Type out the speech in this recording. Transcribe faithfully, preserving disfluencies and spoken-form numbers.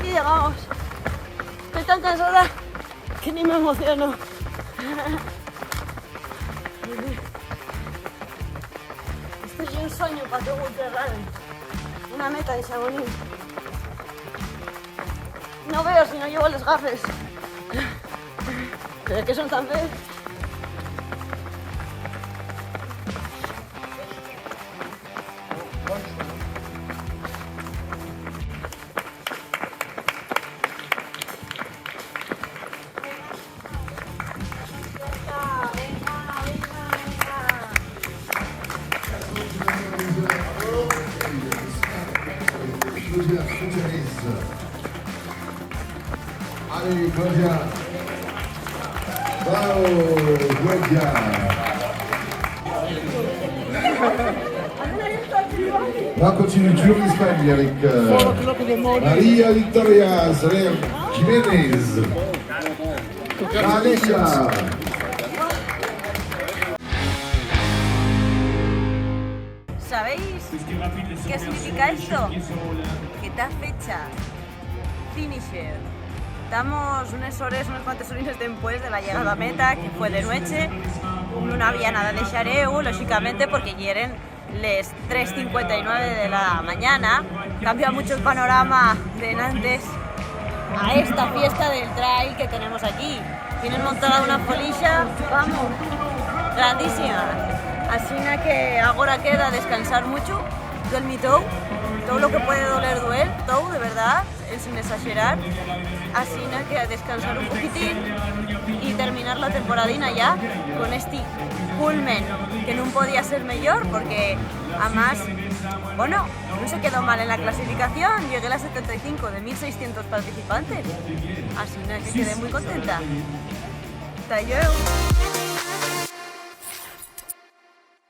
Y llegamos. Estoy tan cansada que ni me emociono. Esto es un sueño para todo Ultra Running. Una meta de Chamonix. No veo si no llevo los gafes. Pero es que son tan feos. Allez, Claudia. Bravo, Claudia. On continue le Tour d'Espagne avec euh, María Victoria Soler Jiménez. María. ¿Sabéis qué significa esto? Que ta fecha finisher. Tamos unes hores, unes cuantes horines dempués de la llegada a meta, que fue de nueche. Nun había nada de xareu, lóxicamente, porque yeren les tres cincuenta y nueve de la mañana. Cambia mucho el panorama de enantes a esta fiesta del trail que tenemos aquí. Tienen montada una folixa, vamos, grandísima. Asina que agora queda descansar mucho, duermi tou, todo lo que puede doler, duel, tou, de verdad, ensin exaxerar. Asina que a descansar un poquitín y terminar la temporadina ya con este culmen, que nun podía ser mellor, porque, amás, bueno, nun se quedó mal en la clasificación, llegué a la setenta y cinco de mil seiscientos participantes. Asina que quedé muy contenta. Ta llueu.